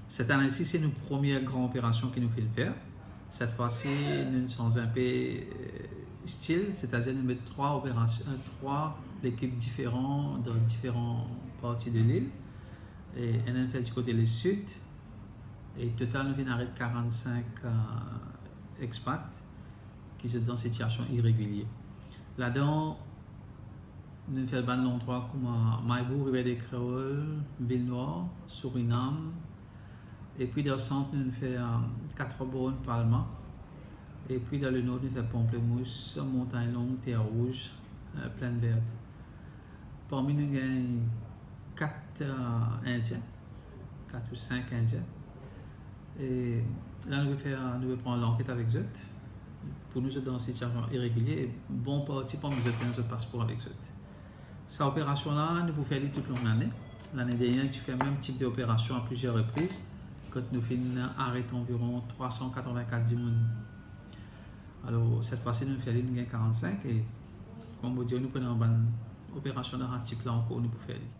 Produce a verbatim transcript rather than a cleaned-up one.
Set ane si, se nou premie gran operasion ki nou finn fer. Set fwa si, nou sanz inpe, eh, stil, setadir nou met trwa operasion, eh, trwa lekip diferan dan diferan parti de lil. E enn, enn fer di kote lesid. E total, nou finn aret karannsink, eh, expat ki zot dan sitiasion iregilie. Ladan, nou fer bann landrwa kouma Maybour, Rivière des Créoles, Ville-Noire, Surinam, epi dan sant, nou fer, eh, Quatre Bornes, Palma, epi dan lenor, nou fer Pamplemousse, Montagne Longue, Terre Rouge, eh, Plaine Verte. Parmi nou, gagn kat, eh, Indien, kat ou sink Indien. E la, nou pe fer, nou pe pran lanket avek zot. Pou nou, zot dan sitiasion iregilie, e bon parti parmi zot gagn zot paspor avek zot. Sa operasion la, nou pou fer li toutlong lane. Lane dernie, nou ti fer mem tip de operasion a plizier repriz, kot nou finn aret anviron trwa san katrovin-kat dimoun. Alor, set fwa si, nou fer li, nou gagn karannsink, e kouma mo dir, nou pran bann operasion dan sa tip la ankor, nou pou fer li.